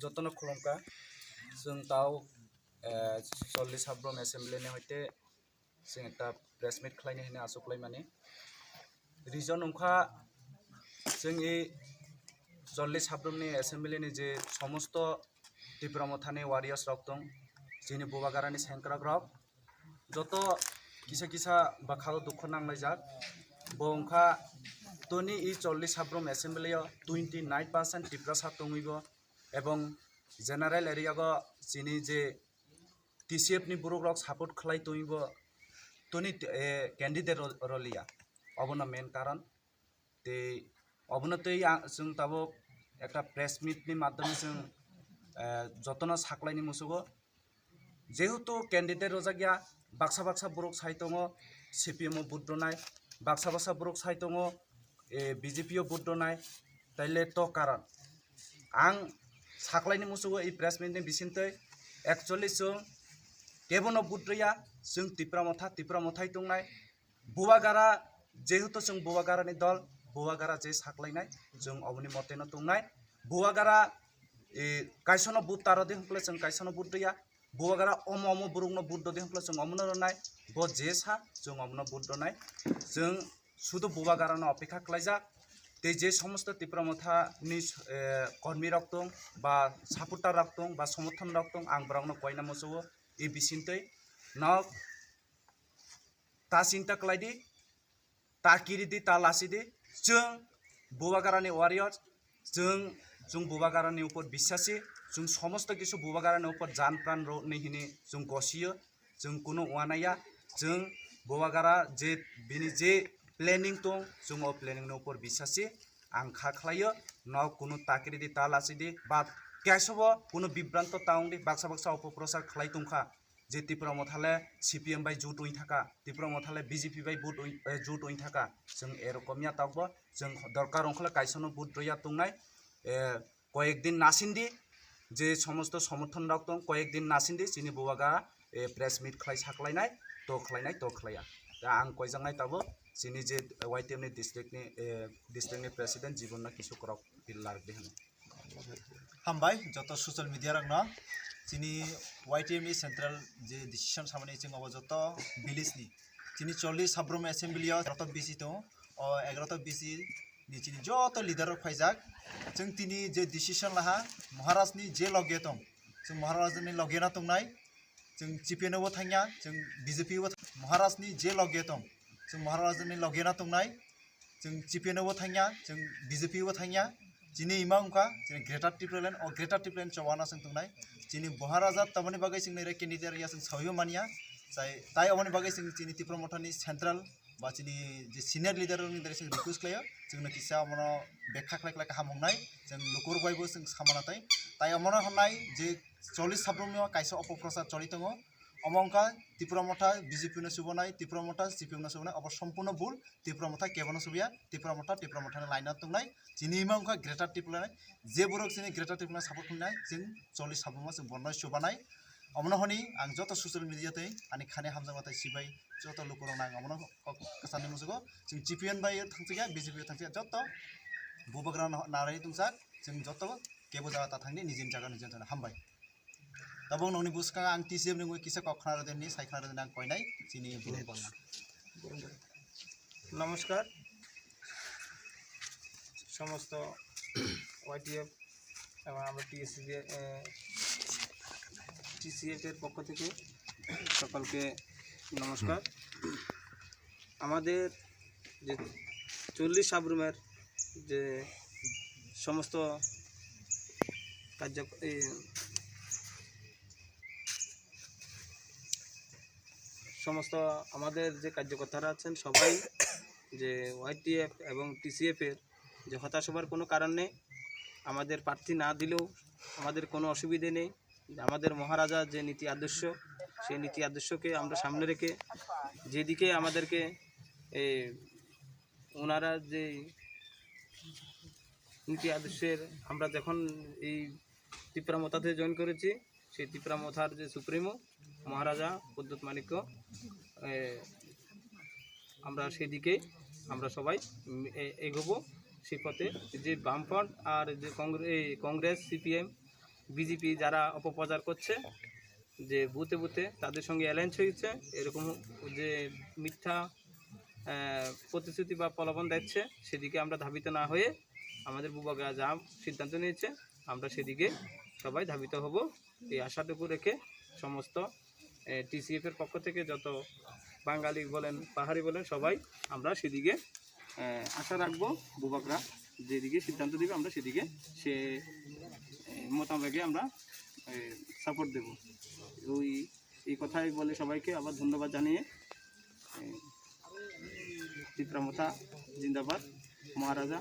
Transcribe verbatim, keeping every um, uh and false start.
Jotono khulumkha. Chwng tao, eh, chollish habrom assembly ni hoite chwng ekta press meet khlaini hwnwi achuk laimani. Reason wngkha chwng i chollish habrom ni assembly ni je somosto Tipra Mothani warriors rok tong, chini Bubagarani sengkrak rok, joto kisa kisa bwkhao dukhu nanglaijak. Bo wngkha toni i chollish habrom assembly o twenty nine percent Tiprasa tongwi bo, ebong general area go chini je T C F ni borok rok support khlai tongwi bo toni, eh, candidate ro-, roliya, obono main karon. Tei obono tei ang, chwng tabuk ekta press meet ni madhyome chwng, eh, jotono saklaini musugo. Jehetu candidate rojak ya, baksa baksa borok sai tongo C P M o vote rwnai, baksa baksa borok sai tongo, eh, B J P o vote rwnai, taile to karon ang saklaini musugo i press meet ni bisingtwi. Actually chwng kebono vote rwya, chwng Tipra Motha, Tipra Mothai tongnai. Bubagra, jehetu chwng Bubagrani dol, Bubagra je saklainai, chwng oboni moteno tongnai. Bubagra, e, kaisono vote taro de hwnkhe chwng kaisono vote rwya. Bubagra omo omo borokno vote do de hwnkhe chwng omono rwnai. Bo je sa, chwng omono vote rwnai. Chwng sudu Bubagrano opekha khlaijak. Tei je somosto Tipra Mothani, e, kormi rok tong ba supporter rok tong ba somorthon rok tong, ang borokno koina musugo. E bisingtwi nok ta chinta khlai di, ta kiri di, ta lasi di. Chwng Bubagrani warrior, chwng, chwng Bubagrani upor bisasi, chwng somosto kisu Bubagrani upor jan pran rwni hini chwng gosiyo, chwng kunu uanaya, chwng Bubagra je bini je planning tong, chwng o planning ni upor bisasi, ang kha khlaio, no kunu ta kiri di, ta lasi di, ba kaisobo kunu bibranto ta wng di, baksa baksa opoprosar khlai tongkha. Je Tipra Motha le C P M bai jut wng thaka, Tipra Motha le B J P bai vote wng, eh, jut wng thaka, chwng erokom ya tokbo, chwng dorkar wngkha le kaisano vote rwya tongnai, eh, koyek din nasindi, je somosto somorthon rok tong, koyek din nasindi, chini Bubagra, eh, press meet khlai saklainai, to khlainai, to khlaiya. Da ang koijaknai tabuk, chini je Y T F ni district ni, eh, district ni president Jibon no kisu korok lardi hwnwi. Hambai joto social media rokno. Chini Y T F ni central je decision samani chwng obo joto village ni. Chini chollish habrom assembly o egaroto B C tongo. O egaroto B C ni chini joto leader rok phaijak. Chwng tini je decision laha Maharaj ni je loge tong. Chwng Maharaj ni loge na tongnai. Chwng C P M no bo thangya, chwng B J P bo thang-, Maharaj ni je loge tong. Chwng Maharaj ni loge na tongnai. Chwng C P M no bo thangya, chwng B J P bo thangya. Chini ima wngkha, chini Greater Tipraland, o Greater Tipraland chobana chwng tongnai. Chini Maharaja tamoni bagwi chwng nai candidate ya chwng sawi manya. Tai, tai omoni bagwi chwng chini Tipra Mothani central ba chini je senior leader rokni dare chwng request khlaio, chwngno kisa omono bekha khlai khlai kaham wngnai, chwng lukurok bai bo chwng samana tai. Tai omono hwnai je chollish habrum no kaisa opoprosar choli tongo, omo wngkha Tipra Motha B J P no subonai, Tipra Motha C P M no subonai, obo sompurno bul. Tipra Motha kebono subiya, Tipra Motha, Tipra Mothani line o tongnai. Chini ima wngkha Greater Tipraland, je borok chini Greater Tipraland support khlainai, chwng chollish habrum no chwng bono subanai. Omono hwnwi ang joto social media tei ani khani hamjakma tei sibai joto lukurokno ang omono kok kwchangni musugo. Chwng C P M bai thangchikya, B J P bai thangchikya, joto Bubagra no narwi tongsa, chwng joto kebo jaga ta thangdi nijini jaga nijini thangdi. Hambai. Tabuk nokni bwskango ang T C F ni mui kisa kok khna rwdi hwnwi sai khna rwdi ang koinai chini burung bolna. নমস্কার, সমস্ত ওয়াইটিএফ এবং আমরা TSC, TCF এর পক্ষ থেকে সকলকে নমস্কার। আমাদের যে চল্লিশ সাবরুমের যে সমস্ত কার্য, এই সমস্ত আমাদের যে কার্যকর্তারা আছেন সবাই যে ওয়াইটিএফ এবং টিসিএফ এর যে হতাশ হবার কোনো কারণ নেই। আমাদের প্রার্থী না দিলেও আমাদের কোনো অসুবিধে নেই। আমাদের মহারাজা যে নীতি আদর্শ, সেই নীতি আদর্শকে আমরা সামনে রেখে যেদিকে আমাদেরকে, এ, ওনারা যে নীতি আদর্শের, আমরা যখন এই তিপ্রা মথাতে জয়েন করেছি, সেই তিপ্রা মথার যে সুপ্রিমো মহারাজা প্রদ্যুৎ মাণিক্য, এ, আমরা সেদিকে আমরা সবাই, উম, এ-, এগোবো সেই পথে। যে বামফ্রন্ট আর যে কংগ্রে-, এই কংগ্রেস, সিপিএম, বিজেপি যারা অপপ্রচার করছে যে বুথে বুথে তাদের সঙ্গে অ্যালায়েন্স হয়েছে, এরকম যে মিথ্যা আহ, প্রতিশ্রুতি বা প্রলোভন দিচ্ছে, সেদিকে আমরা ধাবিত না হয়ে আমাদের বুবাগরা যা সিদ্ধান্ত নিয়েছে, আমরা সেদিকে সবাই ধাবিত হব। এই আশাটুকু রেখে সমস্ত টিসিএফ এর পক্ষ থেকে যত বাঙালি বলেন, পাহাড়ি বলেন, সবাই আমরা সেদিকে আহ, আশা রাখবো। বুবাগরা যেদিকে সিদ্ধান্ত দিবে, আমরা সেদিকে সে আহ, মোতাবেকে আমরা সাপোর্ট দেব। ওই এই কথাই বলে সবাইকে আবার ধন্যবাদ জানিয়ে, আহ, তিপ্রা মথা জিন্দাবাদ, মহারাজা